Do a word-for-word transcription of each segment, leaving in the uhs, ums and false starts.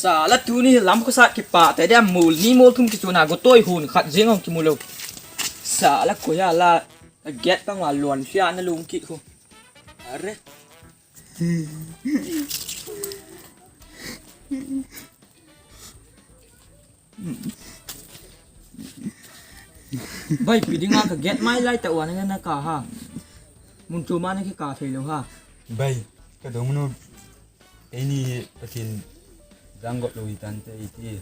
Sala tuni lam khosat kipah te dia mol ni mol thum kichuna gotoi hun khat jeng ong kimu lou. Sala koya la get ka nga lon fia na lung kit khu. Are. Bai, pi dinga ka get mai lai ta wan na ka ha. Mun chu ma na ki ka thei lou ha. Bai, ka dong nu. Eini Pathen jang got lou hi tan te iti.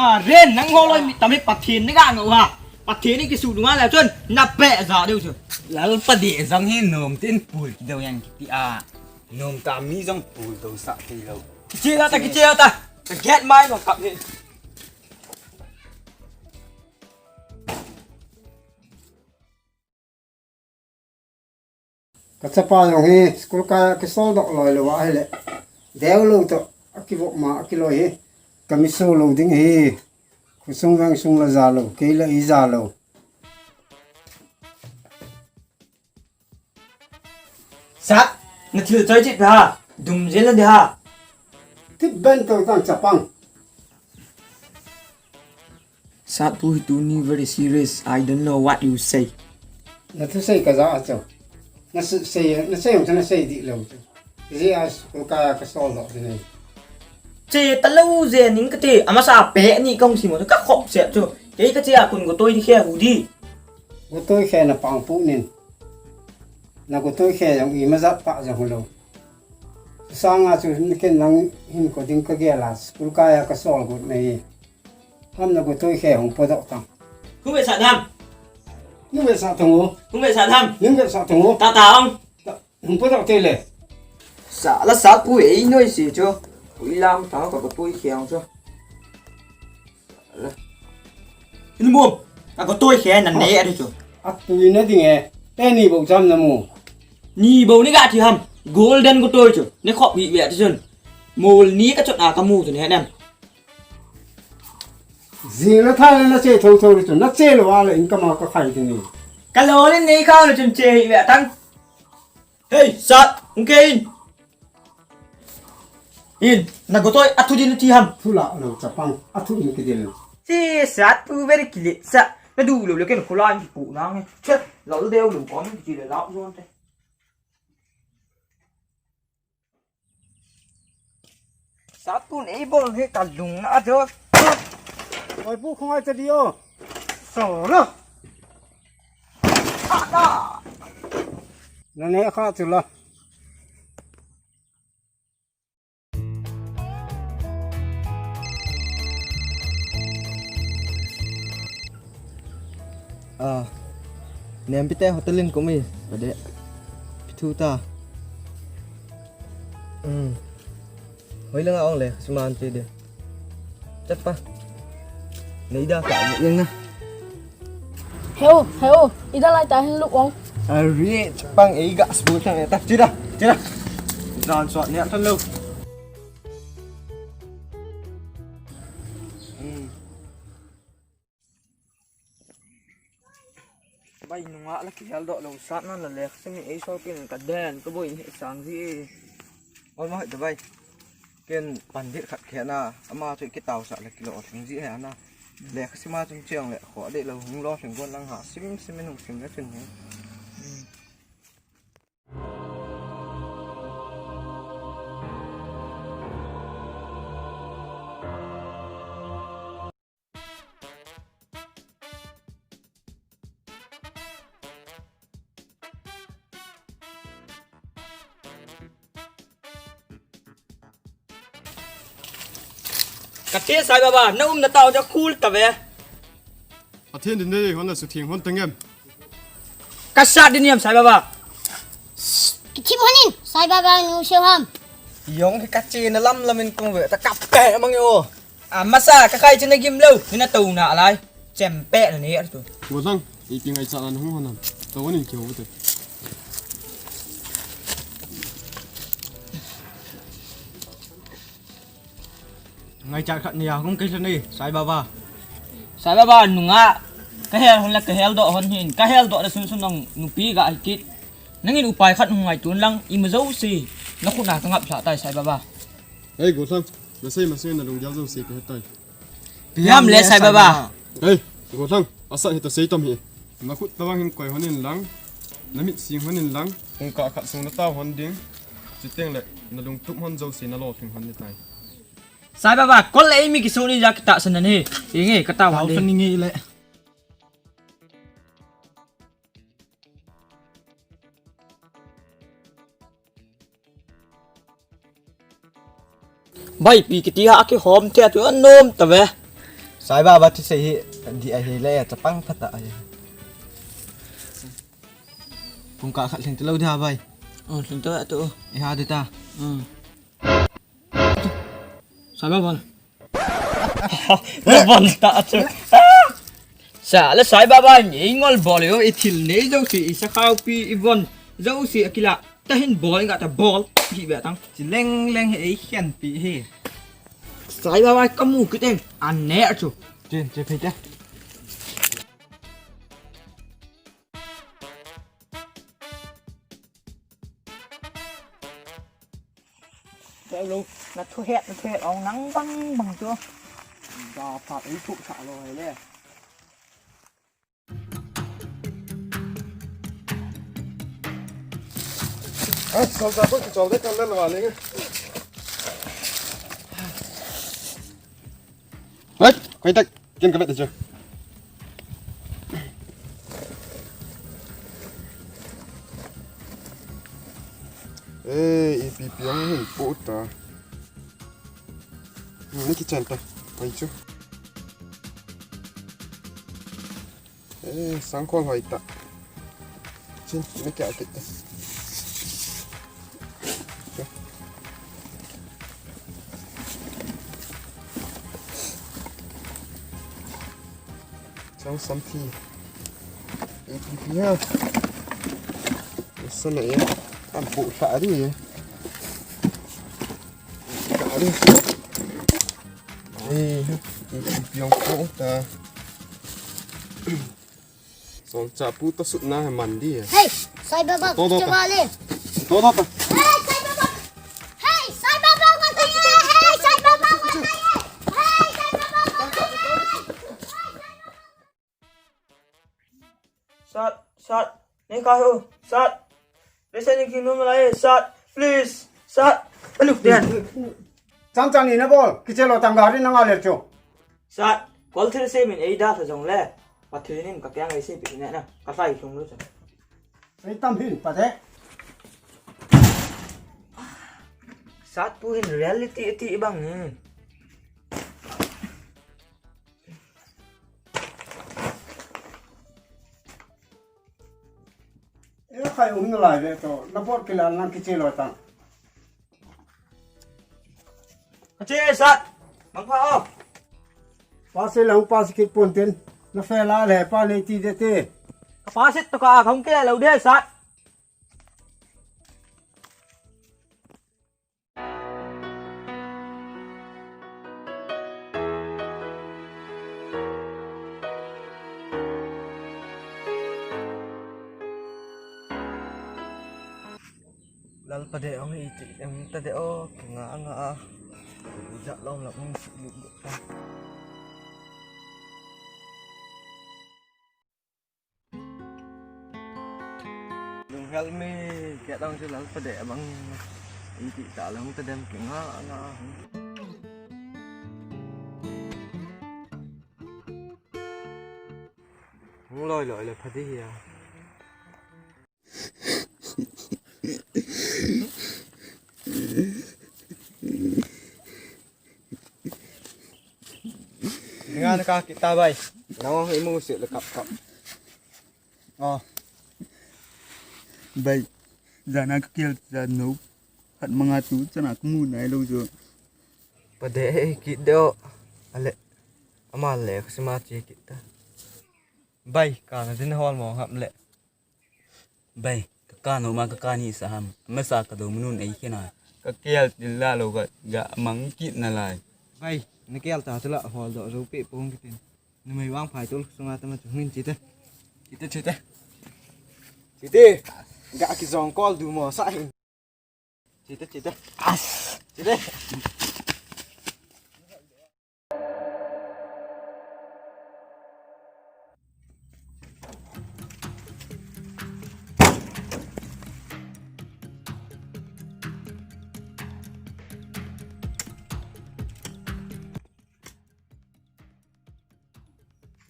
A ren nang ho loi mi tami Pathen ni ga ngau ha. Pathen ni kisu dunga la chun na pe ja deu chu. Lal pa di jang hi nom tin pul ki deu yang kiti a. Nom ta mi jong pul dou sa ti lou. Kiche la ta, kiche la ta. Ka get mai ko kap ni. Ka chapa jong hi school kai a kisol doh loi lou a hile. Deu lou toh, a kivop ma, a kiloi hi. Ka mi so lou ding hi. Khosung veng sung la ja lou, kei la i ja lou. Sat, na thil choi chit ha, dum jel na di ha. Tip ben to tang chapang. Sat pu hi tuni very serious. I don't know what you say. Na thusei ka ja a cho. Na se-, sei, na sei jong na sei di lou cho. Ji a school kai a ka sol doh di nei. Che ta lou je ning ka ti, amasa pe ni kong si mo ka khop se cho. Kei ka che a kun gotoi di khe hu di. Gotoi khe na pang pu nin. Na gotoi khe jong ima jat pa jong hu lou. Sanga chu ni ken nang hin ko ding ka gel a, school kai a ka sol got na hi. Ham na gotoi khe hung po doh tang. Hung ve sa tham. Hung ve sa tham o. Hung ve sa tham. Hung ve sa tham o. Ta ta ong. Ta, hung po doh te le. Sala sat pu ei noi si chu. Ui lam ta ka gotoi khe ong chu. Sala. Hin mo. Ka gotoi khe na ne a di chu. A tui na ding e. Te ni bou jam na mo. Ni bou ni ga thi ham. Golden gotoi chu. Ne khop hi ve ti chun. Mol ni ka chot a ka mu chu ne nem. Jing na tha na che tho tho ri chu, na che lou a le in ka ma ka khai ding ni. Ka lo le nei kha le chun che hi ve tang. Hei, sat, hung ke in. In, na gotoi, a thu din ti ham. Thu la lo chapang, a thu in ki dil. Che sat pu very kile sa. Na du lo le ken khula in ki pu na nge. Che, lo deu lo kon ki le la zon te. Sat pu nei bol hi ka lung na a jo. Oi pu khong ai cha di o. So lo. Na ne kha chu la. Ah, nem pite hotel in kumi, pade, pithu ta. Hmm. Hoi langa ong le, suman te de. Chat pa. Nei da ka, yang na. Heu, heu, ida lai ta hin luk ong. Ari, chapang ei ga sbu ta ta. Tira, tira. Jan suat ne tan lo. Hmm. Bai nunga la kihel doh lo sat nan la lek simi ei sol kin ka den ka boi ni sang ji. Ol ma hoi da bai. Ken pandit khat khe na ama chu ki tau sa la kilo thing ji he na. Lek sima chung chiang le kho de lo hung lo thing gon lang ha sim sim nung sim le chin he. Ka te Sai Baba, na um na tau ja khul ta ve. Pathen din dei hon la su thing hon tengem. Ka sa din yam Sai Baba. Ki thim honin Sai Baba nu seu ham. Yong hi ka che na lam lam in kong ve ta kap pe mang yo. A masa ka khai china gim lo, hina to na lai. Chem pe na ne ar tu. Wo lang, i pi ngai cha na hung hon nam. To wan in kyo te. Ngai cha khat ni ya hung kai ni Sai Baba. Sai Baba nunga ka hel hon la ka hel do hon hin. Ka hel do la sun sun nong nupi ga ai kit. Nangin upai khat hung ngai tun lang i ma zo si. Na khut na ka ngap sa tai Sai Baba. Hei, Gosang. Nasei masang in nalunggel jouse kahetai. Ipi ham le Sai Baba? Hei, Golhang, asat hita sei tam hih. Nakhut tobang hin koi hon in lang, namit sing hon in lang, pungkah khat sung natao hon ding. Chuteng le nalungtup hon jouse nalolhing hon ding tai. Sai Baba, kol le eimi kisun ija kitahsan ahi. Inge, katao hon ding. Tao hon inge le. Bai, ipi kiti ham, akihom thei a chu anom tave. Sai Baba thusei hi, dih ahile, chapang phat ahi. Pungkah khat lhing talou ding ham bai. Oh, lhing talou a tu. Iha ding ta. Hmm. Sai Baba. Bol ta chu. Sa le Sai Baba, eingol bol yo, ithil nei jouse, isakhao pi, ivon jouse akilah. Tahin bol, inga ta bol. Hi be tang. Chi leng leng hi eikhen pi hi. Sai Baba kamu kit e, an ne a chu. Chin, che phei te. Kei lou, nathu het, nathu het, ong nang bang bang chu. Da phat ei thu sa lou hai le. Ah, sol sa ko chol de kan le wa le. Wait, koi tak. Ken ka vet chu. Eh, ipi pi ang hin po ta. Ni ki chan ta. Ai chu. Eh, sangkhol hoi ta. Chin, ni ki akit ta. Chang sam thi. Ipi pi ha. Sa na e. An po sa ri e. Sa ri. Eh, ipi pi ang po ta. Sol cha pu ta sut na he man di e. Hey, Sai Baba, to, to, to. Chawale. To, to, to. Hey, Sai Baba. Hey, Sai Baba, ko ta ye. Hey, Sai Baba, ko ta ye. Hey, Sai Baba, ko ta ye. Sat, sat, nahi kha ho, sat. Listen, you know, like, sat, please, sat. Look there. Chang chang ni na bol, kichelo tang gari na nga le chu. Sat, kol thil se min ei da tha jong le. Pathen in ka kiang ei se pi ne na. Ka sai sung lu sa. Ei tam hin pa the. Sat pu hin reality ti bang ni. Ei khai um na lai ve to, na bol kila lang kichelo tang. Ka che sat, mang pha o. Pa se lang pa se kit pon tin, na fe la le pa nei ti de te. Ka pa se to ka khong ke lo de sat. Lal pa de ong iti em ta de o, kinga nga a. Jat lom lom ong si lu. Lunghel me, kei tong chu lal pa de bang. Iti ta lang ta dem kinga nga. Hung loi loi le pha di hi a. Nga na ka kita bai. Nang imu se le kap kap. Oh. Bai. Jana ka kel ja no. Khat manga tu chana ka mu nai lo jo. Pa de kit do. Ale. Ama le ka sima che kit ta. Bai, ka na din hol mo ham le. Bai, ka ka no ma ka ka ni sa ham. Masa ka do munun ei kena. Ka kel til la lo ka ga mang kit na lai. Bai, na kel ta tula hol do ro pe pong kitin. Numei vang phai tul sunga ta ma chu ngin chite. Chite, chite. Chite. Ga ki jong kol du mo sa hin. Chite, chite. As. Chite.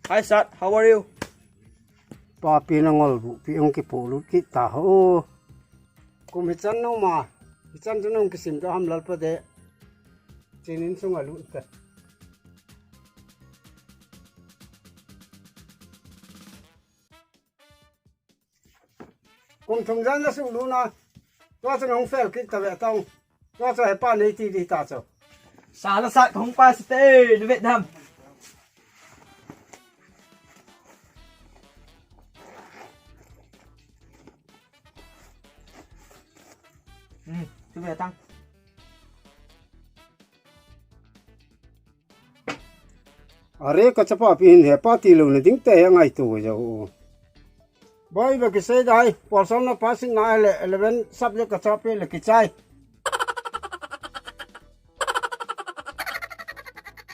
Hi, Sat. How are you? Papi na ngol bu pi ong kipo lut kit ta ho. Kum hichan nung ma. Hichan chu nung kisim ta ham lal pa de. Chinin sunga lut ta. Kum thum jan na su lu na. Tua chu nung fel kit ta ve tong. Tua chu hepa nei ti di ta chu. Sa la sat kong pa si te, na vet dam. Hmm, tu ve tang. Are ka chapa pi hin hepa ti lo na ding te he ngai tu jo. Boi ba kisei dai, portion na passing na le eleven subject ka chape le kichai.